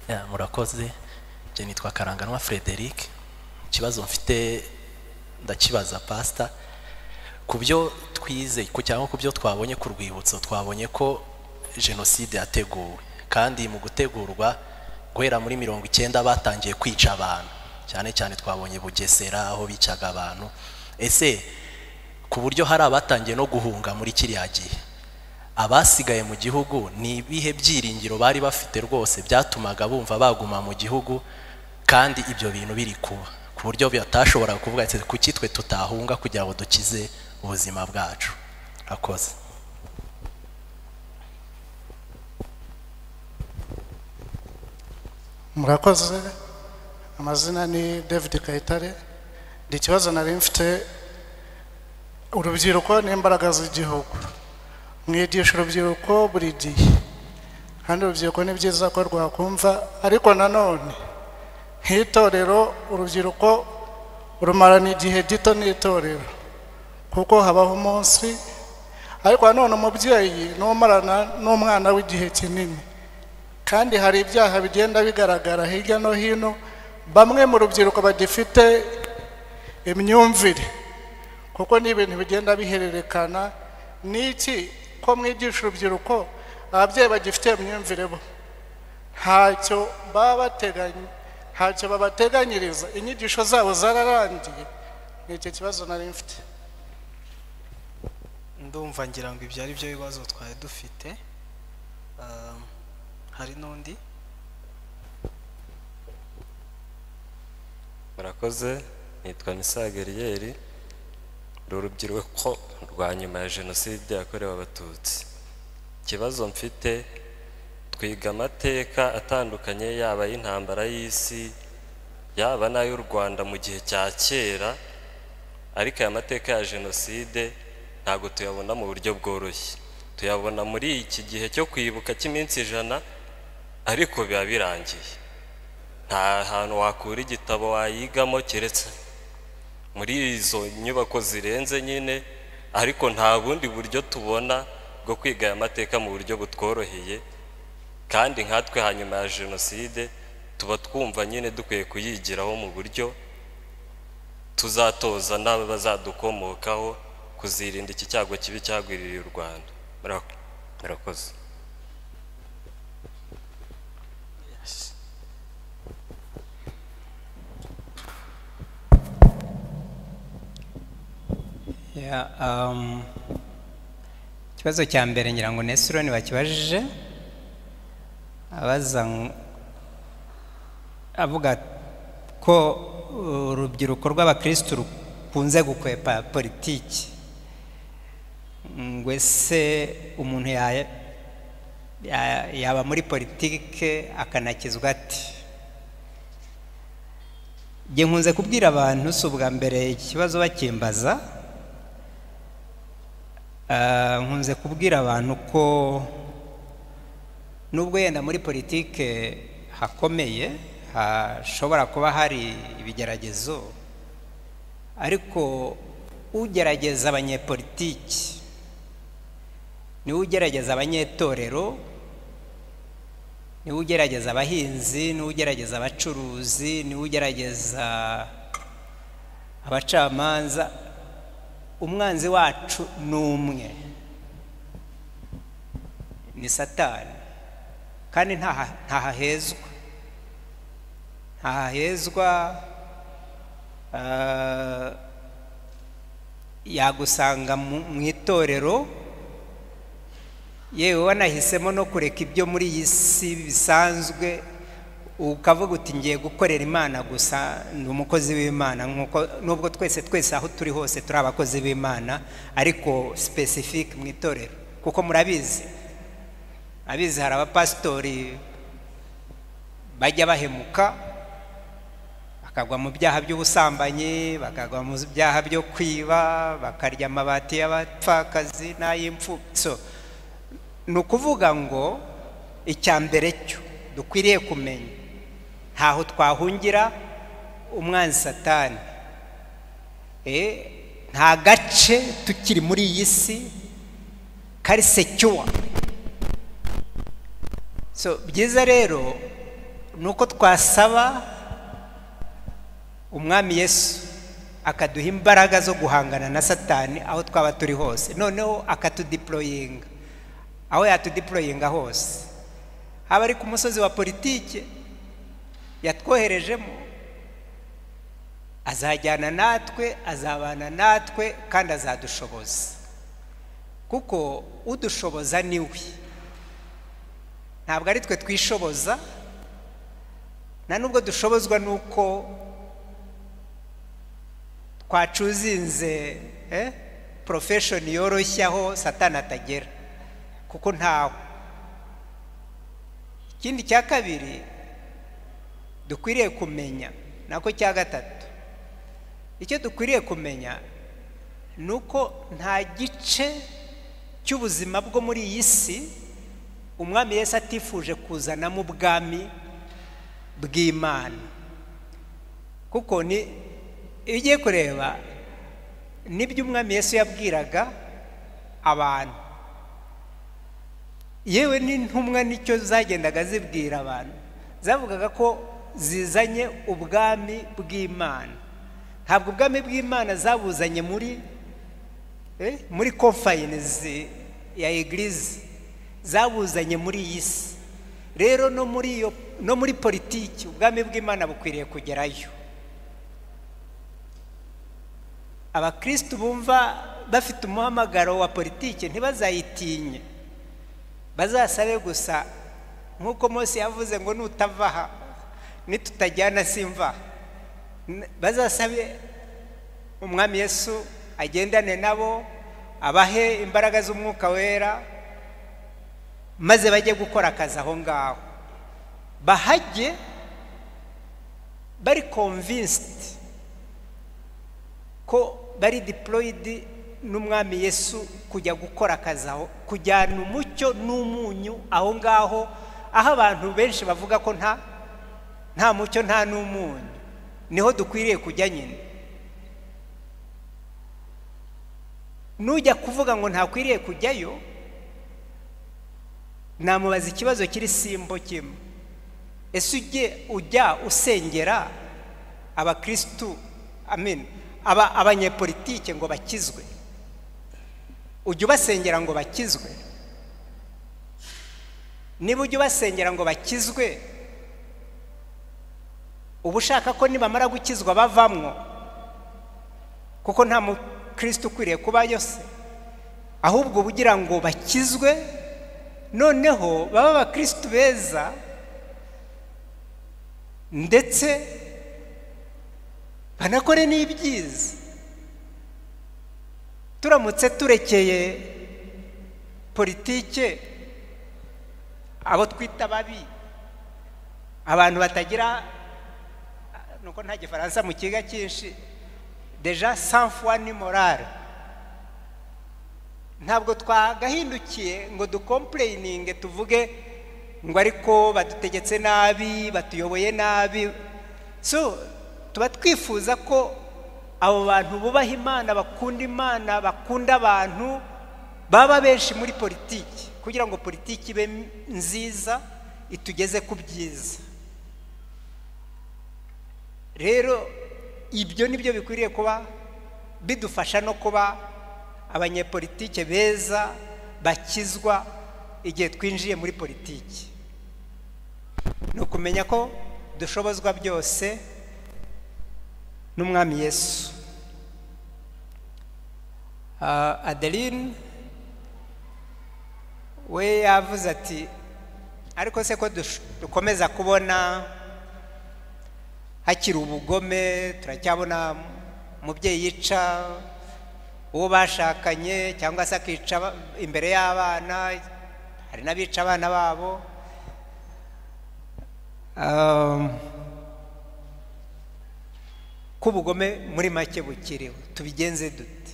Ya, murakoze. Je nitwa Karanganwa Frederic. Ikibazo mfite ndakibaza pastor. Ku byo twize cyangwa ku byo twabonye ku rwibutso, twabonye ko jenoside yateguwe, kandi mu gutegurwa guhera muri 90 batangiye kwica abantu, cyane cyane twabonye Bugesera aho bicaga abantu. Ese ku buryo hari abatangiye no guhunga muri kiriya gihe, abasigaye mu gihugu ni ibihe byiringiro bari bafite rwose byatumaga bumva baguma mu gihugu kandi ibyo bintu biri kuba, ku buryo batashoboraga kuvuga ati kuki twe tutahunga kugira ngo dukize ubuzima bwacu? Akoze. Murakoze. Amazina ni David Kayitare. Ndi ikibazo nari mfite, urubyiruko n'imbaraga z'igihugu. Mwigisha urubyiruko buri gihe, kandi urubyiruko ni byiza ko rwakumva, ariko nanone nk'itorero urubyiruko rumarana igihe gito n'itorero, kuko habaho umunsi, ariko nanone umubyeyi n'umarana n'umwana w'igihe kinini, kandi hari ibyaha bigenda bigaragara hirya no hino. Bamwe mu rubyiruko bagifite imyumvire, kuko ni ibintu bigenda bihererekana. Niki ko mwigisha urubyiruko, ababyeyi bagifite imyumvire bo Ntacyo baba bateganya, ntacyo babateganyiriza, inyigisho zabo zararangiye. Ni icyo kibazo nari mfite. Ndumva ngira ngo ibyo ari byo bibazo twari dufite. Hari n'undi? Murakoze, nitwa Misageriyeri, ndi urubyiruko rwa nyuma ya jenoside yakorewe Abatutsi. Ikibazo mfite, twiga amateka atandukanye, yaba y'intambara y'isi, yaba n'ay'u Rwanda mu gihe cya kera, ariko aya mateka ya jenoside ntabwo tuyabona mu buryo bworoshye. Tuyabona muri iki gihe cyo kwibuka cy'iminsi 100, ariko biba birangiye. Nta hantu wakura igitabo wayigamo keretse muri izo nyubako zirenze nyine, ariko nta bundi buryo tubona bwo kwiga aya mateka mu buryo butworoheye. Kandi nkatwe hanyuma ya jenoside tuba twumva nyine dukwiye kuyigiraho mu buryo tuzatoza n'abazadukomokaho kuzirinda iki cyago kibi cyagwiririye u Rwanda. Murakoze. Ikibazo cya mbere ngira ngo Nesironi bakibajije, abaza avuga ko urubyiruko rw'abakristu rukunze gukwepa politiki, ngo ese umuntu yaba muri politike akanakizwa ati? Njye nkunze kubwira abantu, si ubwa mbere ikibazo bakimbaza, nkunze kubwira abantu ko nubwo yenda muri politike hakomeye, hashobora kuba hari ibigeragezo, ariko ugerageza abanyepolitiki niwe ugerageza abanyetorero, niwe ugerageza abahinzi, niwe ugerageza abacuruzi, niwe ugerageza abacamanza. Umwanzi wacu ni umwe, ni Satani, kandi ntahahezwa, ntahahezwa. Yagusanga mu itorero, yewe wanahisemo no kureka ibyo muri iyi si bisanzwe, ukavuga uti ngiye gukorera Imana gusa, ndi umukozi w'Imana, nkuko nubwo twese twese aho turi hose turi abakozi b'Imana, ariko specific mu itorero, kuko murabizi, abizi hari abapasitori bajya bahemuka bakagwa mu byaha by'ubusambanyi, bakagwa mu byaha byo kwiba, bakarya amabati y'abapfakazi n'ay'imfubyi. So ni ukuvuga ngo icya mbere cyo dukwiriye kumenya, ntaho twahungira umwanzi Satani. Nta gace tukiri muri iyi si kari secure. So byiza rero nuko twasaba Umwami Yesu akaduha imbaraga zo guhangana na Satani aho twaba turi hose, noneho akatudeployinga aho yatudeployinga hose, haba ari ku musozi wa politike yatwoherejemo, azajyana natwe, azabana natwe, kandi azadushoboza, kuko udushoboza ni we, ntabwo ari twe twishoboza. Nta nubwo dushobozwa nuko twacuzinze profession yoroshye aho Satani atagera, kuko ntawe. Ikindi cya kabiri dukwiriye kumenya, nako cya gatatu, icyo dukwiriye kumenya nuko nta gice cy'ubuzima bwo muri iyi si Umwami Yesu atifuje kuzanamo ubwami bw'Imana. Kuko ni iyo ugiye kureba nibyo Umwami Yesu yabwiraga abantu, yewe n'intumwa nicyo zagendaga zibwira abantu, zavugaga ko zizanye ubwami bw'Imana. Ntabwo ubwami bw'Imana zabuzanye muri confines ya eglise, zabuzanye muri iyi si. Rero no muri iyo, no muri politiki, ubwami bw'Imana bukwiriye kugerayo. Abakristu bumva bafite umuhamagaro wa politiki ntibazayitinye, bazasabe gusa nk'uko Mose yavuze ngo nutava aha nitutajyana simva, bazasabe Umwami Yesu agendane nabo, abahe imbaraga z'Umwuka Wera, maze bajye gukora akazi aho ngaho, bahajye bari convinced ko bari deployed n'Umwami Yesu kujya gukora akazi aho, kujyana umucyo n'umunyu aho ngaho, aho abantu benshi bavuga ko nta mucyo nta n'umunyu, niho dukwiriye kujya nyine. Nujya kuvuga ngo ntakwiriye kujyayo, namubaza ikibazo kiri simbo kimwe: ese ujya usengera abakristu, amen, abanyepolitike ngo bakizwe? Ujya ubasengera ngo bakizwe? Niba ujya ubasengera ngo bakizwe, uba ushaka ko nibamara gukizwa bavamwo, kuko nta mukristo ukwiriye kubayo se, ahubwo ugira ngo bakizwe noneho baba abakristo beza, ndetse banakore n'ibyiza. Turamutse turekeye politike abo twita babi, abantu batagira, nuko nta gifaransa mu kiga cyinshi, deja sans foi ni morale, ntabwo twagahindukiye ngo dukomplaininge tuvuge ngo ariko badutegetse nabi, batuyoboye nabi. So tuba twifuza ko abo bantu bubaha Imana, bakunda Imana, bakunda abantu, baba benshi muri politiki, kugira ngo politiki ibe nziza itugeze ku byiza. Rero ibyo nibyo bikwiriye kuba bidufasha no kuba abanyepolitike beza bakizwa igihe twinjiye muri politiki. Ni ukumenya ko dushobozwa byose n'Umwami Yesu. Adeline we yavuze ati ariko se ko dukomeza kubona hakiri ubugome, turacyabona umubyeyi yica uwo bashakanye cyangwa se akica imbere y'abana, hari n'abica abana babo. Ko ubugome muri make bukiriho, tubigenze dute?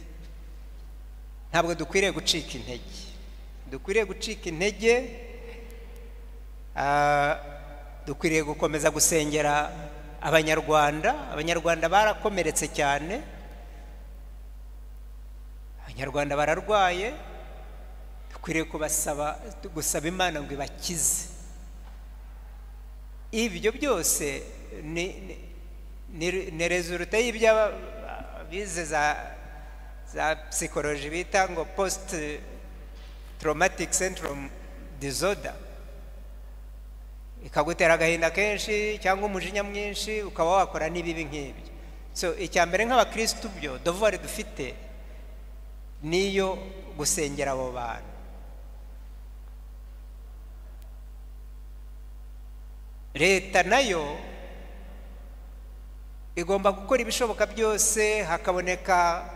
Ntabwo dukwiriye gucika intege, dukwiriye gucika intege, dukwiriye gukomeza gusengera Abanyarwanda. Abanyarwanda barakomeretse cyane, Abanyarwanda bararwaye, dukwiriye kubasaba, gusaba Imana ngo ibakize. Ibyo byose ni resulta y'ibyo bize za psychology bita ngo post traumatic syndrome disorder, ikagutera agahinda kenshi cyangwa umujinya mwinshi, ukaba wakora n'ibibi nk'ibyo. So icya mbere nk'abakristu byo devoir dufite niyo gusengera abo bantu. Leta nayo igomba gukora ibishoboka byose hakaboneka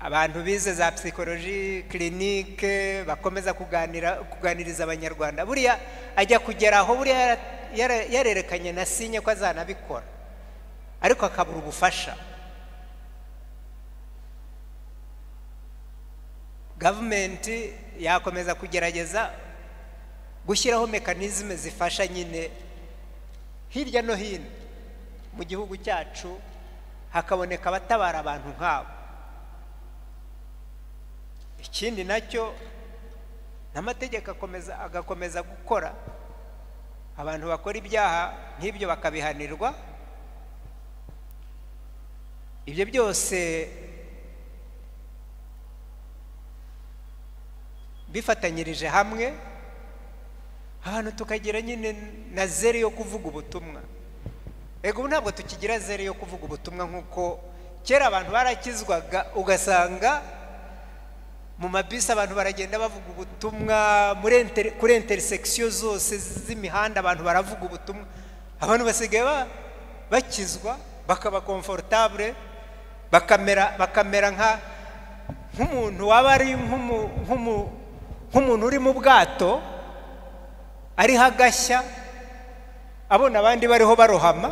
abantu bize za psychologie clinique bakomeza kuganiriza Abanyarwanda. Buriya ajya kugera aho buriya yarerekanye na sinye ko azanabikora, ariko akabura ubufasha. Government yakomeza kugerageza gushyiraho mekanizme zifasha nyine hirya no hino mu gihugu cyacu, hakaboneka abatabara abantu nk'abo. Ikindi nacyo n'amategeko agakomeza gukora, abantu bakora ibyaha nk'ibyo bakabihanirwa. Ibyo byose Bifatanyirije hamwe, abantu tukagira nyine na zèle yo kuvuga ubutumwa. Ego, ubu ntabwo tukigira zèle yo kuvuga ubutumwa nk'uko kera. Abantu barakizwaga, ugasanga mu mabisi abantu baragenda bavuga ubutumwa, kuri intersection zose z'imihanda abantu baravuga ubutumwa. Abantu basigaye bakizwa bakaba comfortable, bakamera nk'umuntu waba ari nk'umuntu uri mu bwato ariho agashya, abona abandi bariho barohama,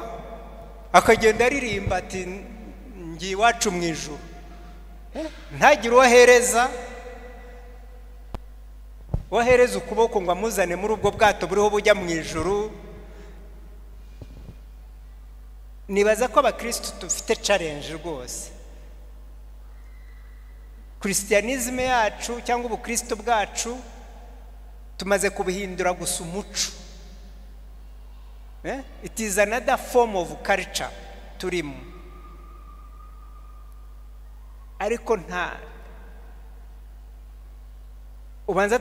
akagenda aririmba ati: "Ngiye iwacu mu ijuru." Ntagire uwo ahereza ukuboko ngo amuzane muri ubwo bwato buriho bujya mu ijuru. Nibaza ko abakirisitu dufite challenge rwose. Christianisme yacu cyangwa ubukristo bwacu tumaze kubuhindura gusa umuco. It is another form of culture turimo, ariko nta ubanza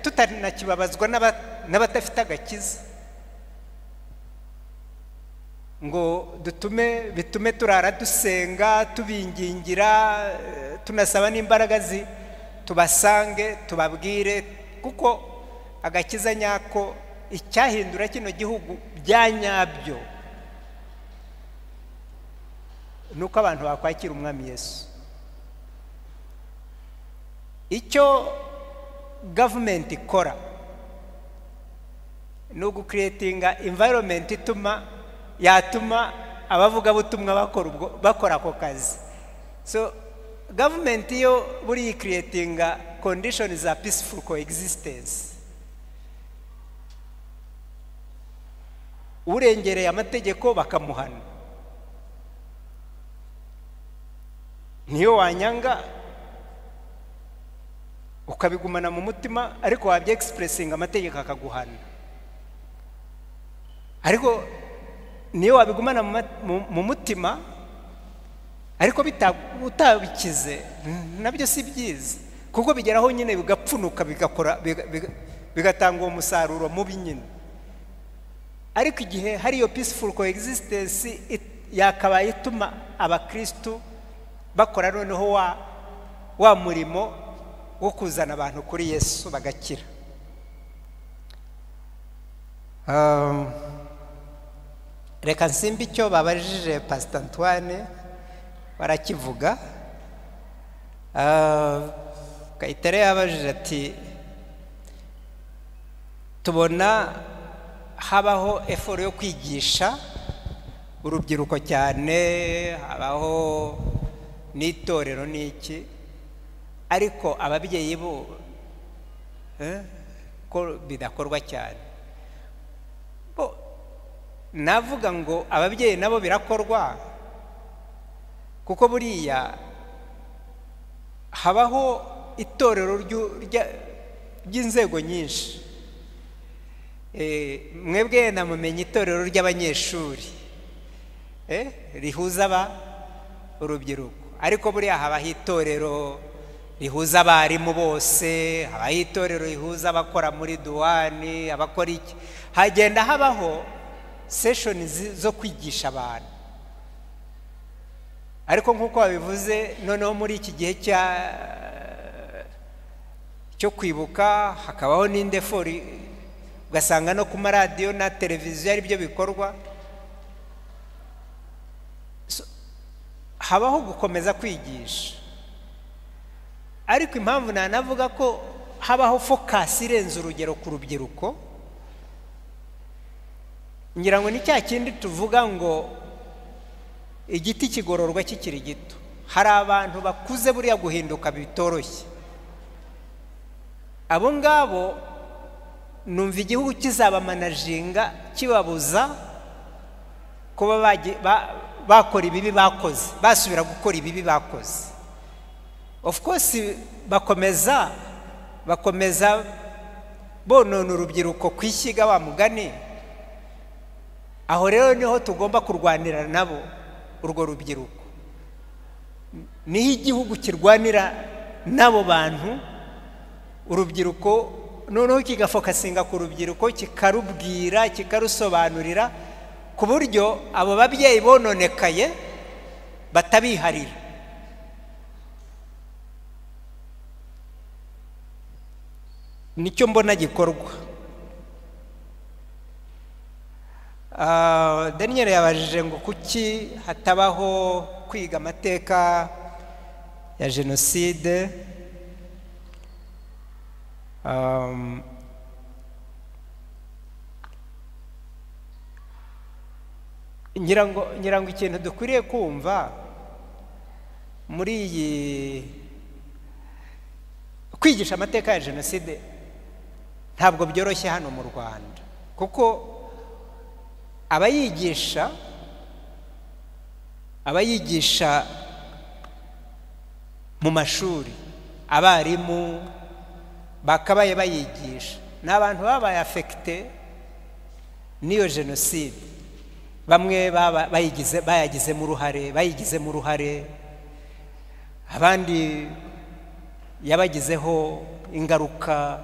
tutanakibabazwa n'abadafite agakiza ngo dutume bitume turara dusenga, tubingingira, tunasaba n'imbaraga tubasange, tubabwire, kuko agakiza nyako, icyahindura kino gihugu bya nyabyo ni uko abantu bakwakira Umwami Yesu. Icyo gavumenti ikora ni ugucreatinga environment ituma yatuma abavugabutumwa bakora ako kazi. So gavumenti yo buriya icreatinga condition za peaceful coexistence. Urengereye amategeko bakamuhana. Niyo wanyanga ukabigumana mu mutima, ariko wabya expressinga, amategeko akaguhana. Ariko niyo wabigumana mu mutima ariko utabikize, nabyo si byiza, kuko bigeraho nyine bigapfunuka, bigakora, bigatanga uwo musaruro mubi nyine. Ariko igihe hari iyo peaceful coexistence yakabaye ituma abakristu bakora noneho wa murimo wo kuzana abantu kuri Yesu bagakira. Reka nsimbe icyo babajije Pastor Antoine, barakivuga. Kayitare yabajije ati: "Tubona habaho effort yo kwigisha urubyiruko cyane, habaho n'itorero n'iki, ariko ababyeyi bo ko bidakorwa cyane?" Bo navuga ngo ababyeyi nabo birakorwa, kuko buriya habaho itorero ry'inzego nyinshi. Mwebwe namumenye itorero ry'abanyeshuri rihuza aba urubyiruko, ariko buriya habaho itorero rihuza abarimu bose, habaho itorero rihuza abakora muri duwani, abakora iki. Hagenda habaho sessions zo kwigisha abantu. Ariko nk'uko babivuze, noneho muri iki gihe cyo kwibuka hakabaho n'indi effort, ugasanga no ku maradiyo na televiziyo ari byo bikorwa. So, habaho gukomeza kwigisha, ariko impamvu nanavuga ko habaho focus irenze urugero ku rubyiruko, ngira ngo ni cya kindi tuvuga ngo igiti kigororwa kikiri gito. Hari abantu bakuze buriya guhinduka bitoroshye. Abo ngabo numva igihugu kizabamanaginga, kibabuza kuba bakora ibibi bakoze, basubira gukora ibibi bakoze. Of course bakomeza bonona urubyiruko ku ishyiga wa mugani. Aho rero niho tugomba kurwanira nabo urwo rubyiruko, niho igihugu kirwanira n'abo bantu. Urubyiruko noneho kigafokasinga ku rubyiruko, kikarubwira, kikarusobanurira, ku buryo abo babyeyi bononekaye batabiharira. Nicyo mbona gikorwa. Daniel yabajije ngo kuki hatabaho kwiga amateka ya jenoside. Ngira ngo ikintu dukwiriye kumva muri iyi kwigisha amateka ya jenoside ntabwo byoroshye hano mu Rwanda, kuko abayigisha mu mashuri, abarimu bakabaye bayigisha ni abantu babaye afekite n'iyo jenoside. Bamwe bayagizemo uruhare, abandi yabagizeho ingaruka.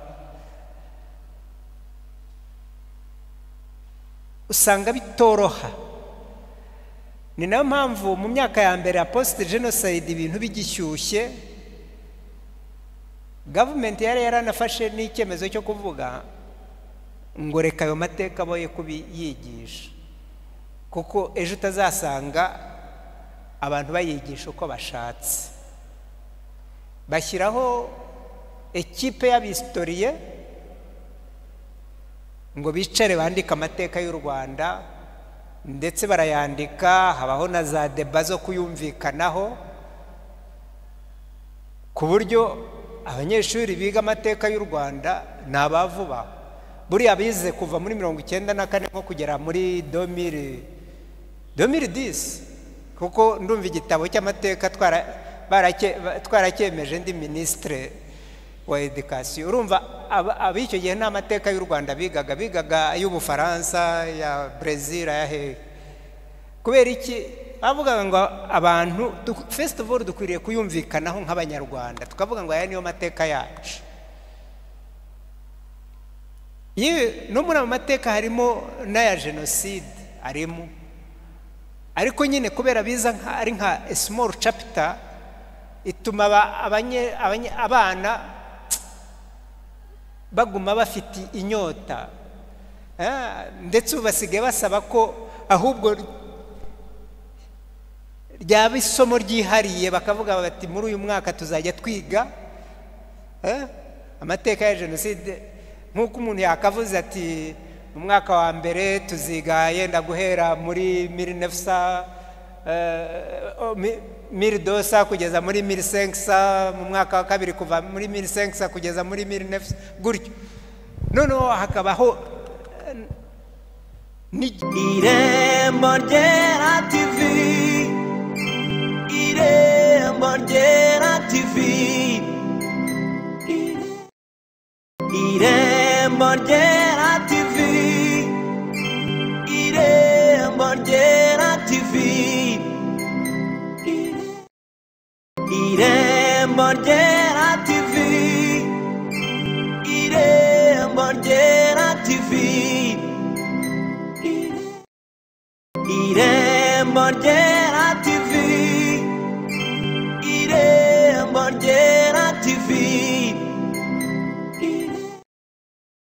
Usanga bitoroha. Ni nayo mpamvu mu myaka ya mbere ya post genocide ibintu bigishyushye, government yari yaranafashe n'icyemezo cyo kuvuga ngo reka ayo mateka boye kubiyigisha, kuko ejo utazasanga abantu bayigisha uko bashatse. Bashyiraho ekipe y'abisitoriye ngo bicare bandike amateka y'u Rwanda, ndetse barayandika, habaho na za deba zo kuyumvikanaho, ku buryo abanyeshuri biga amateka y'u Rwanda ni abavuba. Buriya bize kuva muri 94 nko kugera muri 2010, kuko ndumva igitabo cy'amateka twaracyemeje ndi ministre wa education. Urumva ab'icyo gihe nta mateka y'u Rwanda bigaga ay'Ubufaransa, ya Brazil, ya hehe. Kubera iki? Bavugaga ngo abantu first of all dukwiriye kuyumvikanaho nk'Abanyarwanda, tukavuga ngo aya niyo mateka yacu. No muri ayo mateka harimo n'aya jenoside arimo, ariko nyine kubera biza ari nka small chapter ituma abana baguma bafite inyota, ndetse ubu basigaye basaba ko ahubwo ryaba isomo ryihariye, bakavuga bati muri uyu mwaka tuzajya twiga amateka ya jenoside. Nk'uko umuntu yakavuze ati mu mwaka wa mbere tuziga yenda guhera muri 1900 kugeza muri 1500, mu mwaka wa kabiri kuva muri 1500 kugeza muri 1900 gutyo. Noneho hakabaho Irembo Ryera TV, Irembo Ryera TV, Irembo Ryera TV, Irembo Ryera TV, Irembo Ryera.